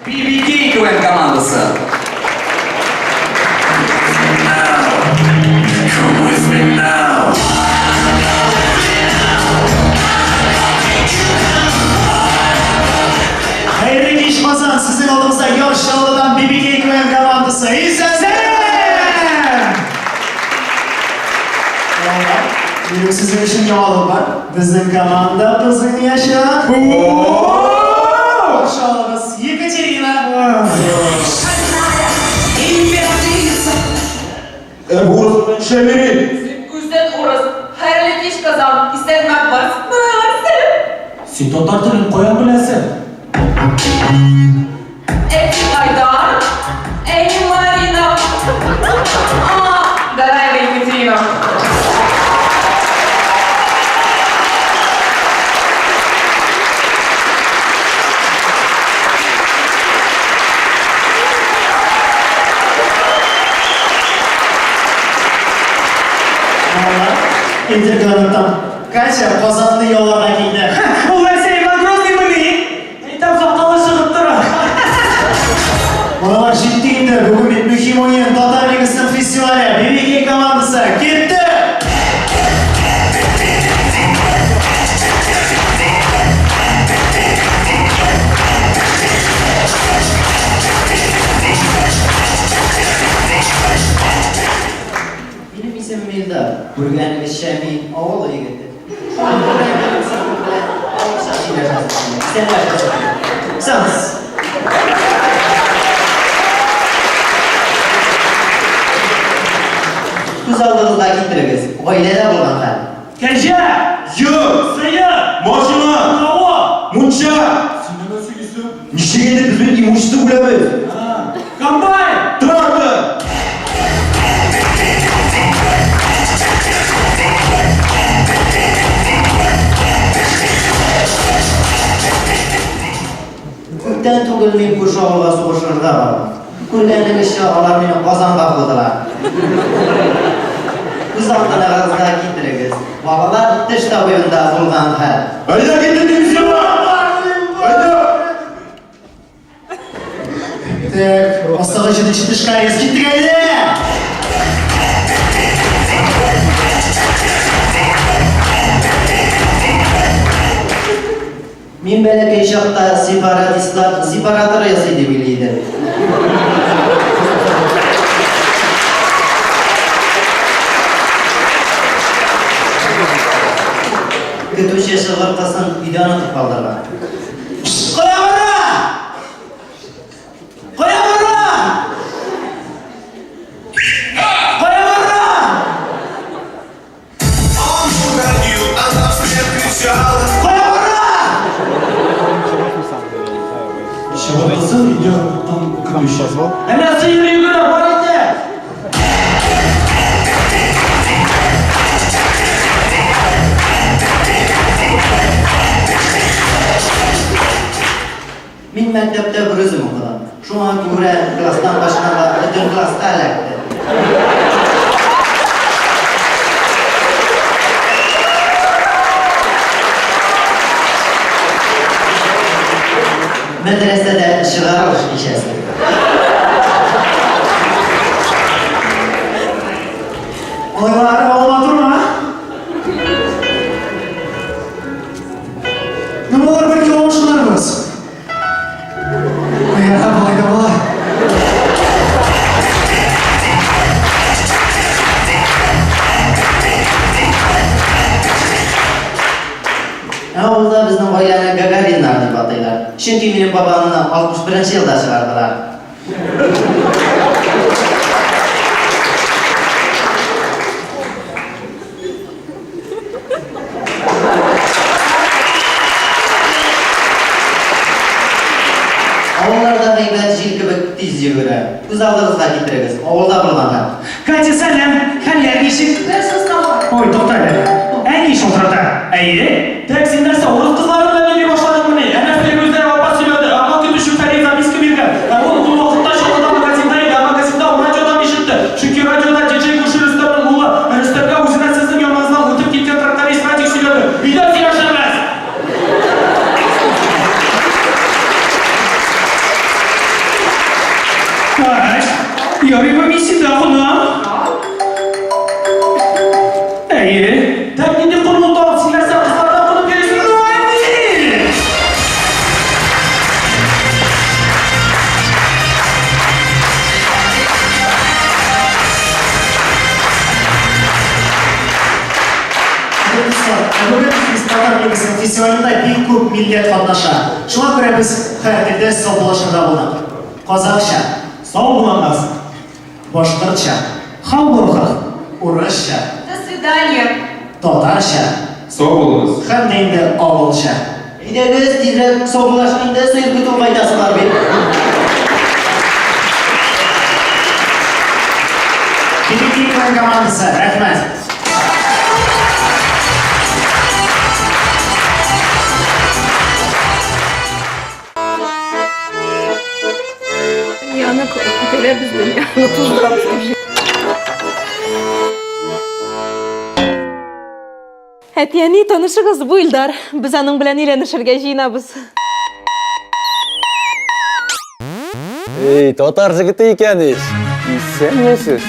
BBK КВН командасы. Хәерле кич, Казан! Сезнең алдыгызда Яр Чаллыдан BBK КВН командасы. Исән-сәлам! Минем сезнең өчен яңалык бар. Безнең команда кызынаячак. Каршы алыгыз, Екатерина! Шәмири! Күздән урыс. Хәерле кич, Казан. Исәнме, Акбарс. Барсы. Син татар телен каян беләсең? Әти Айдар. Әни Марина. А, дорогая Екатерина. Балалар, интерконнектан Катя Казанны яуларга килде. Ул нәрсә, Иван Грозный мыни? Әйтәм, сакалы чыгып тора. Балалар җитте инде. Бүген бит мөһим уен, Татар лигасының фестивале. BBK командасы китте! Минем исемем Илдар. Күргәнегезчә, мин авыл егете. Шуңа күрә минем сезнең белән авылча сөйләшәсем килә. Исәнләшәсем килә. Исәнмесез. Күз алдыгызга китерегез, гаиләдә булган хәл. Кәҗә! Йорт! Сыер! Машина! Тавык! Мунча! Син нәмә сөйлисең? Ничек инде без бит имущество бүләбез? Комбайн! Трактор! Күптән түгел мин күрше авылга сугышырга бардым. Күргәнегезчә, алар мине Казанга кудылар. Күз алдыгызга китерегез, балалар теш табибында булган хәл. Әйдә киттек дим сиңа! Әйдә! Так, астагы җиденче тешкә рез киттек әйдә! Мин бәләкәй чакта сепаратистлар сепаратор ясый дип уйлый идем. Көтүче чыбыркысын өйдә онытып калдырган. Кая бара? Кая бара? Кая бара? Кая бара? Чыбыркысын өйдә оныткан көтүче. Әнә сыер йөгерә, бар инде! Мин мәктәптә берүзем укыдым. Шуңа күрә класстан качканга бөтен класска эләкте. Мәдрәсәдә чыгарылыш кичәсе. Алайлар, алма торма. Ну, болар бер километрларбыз. Я, болай да була. Ә авылда безнең гаиләне Гагариннар дип атыйлар. Чөнки минем бабамны 61 елда чыгардылар. Авылларда гайбәт җил кебек тиз йөгерә. Күз алдыгызга китерегез, авылда булганда. Катя, сәлам! Хәлләр ничек? Ой, тукта әле. Әни шалтырата. Әйе? Так, син нәрсә, урыс кызлары белән йөри башладыңмыни? Әнә Фирүзә апа сөйләде, аңа көтүче Фәрит записка биргән. Ә ул ул вакытта Чаллыда магазинда иде, ә магазинда ул радиодан ишетте. Чөнки радиода диджей күрше Рөстәмнең улы. Ә Рөстәмгә үзенә сезнең яныгыздан үтеп киткән тракторист Радик сөйләде. Өйдә сөйләшербез! Хөрмәтле дуслар, ә бүген без Татар Лигасының фестивалендә бик күп милләт катнаша. Шуңа күрә без һәр телдә саубуллашырга булдык. Казахча, Сау булыңыз. башкортча, Һау булыгыз. урысча, До свидания. татарча Сау булыгыз. һәм дә инде авылча. Әйдәгез, тизрәк саубуллашып инде, сыер көтүен кайтасы бар бит. BBK КВН командасы, рәхмәт. Дөньяны күтәрәбез, дөньяны туздырабыз. Әти-әни, танышыгыз, бу Илдар. Без аның белән өйләнешергә җыенабыз. Эй, татар җегете икән ич. Исәнмесез.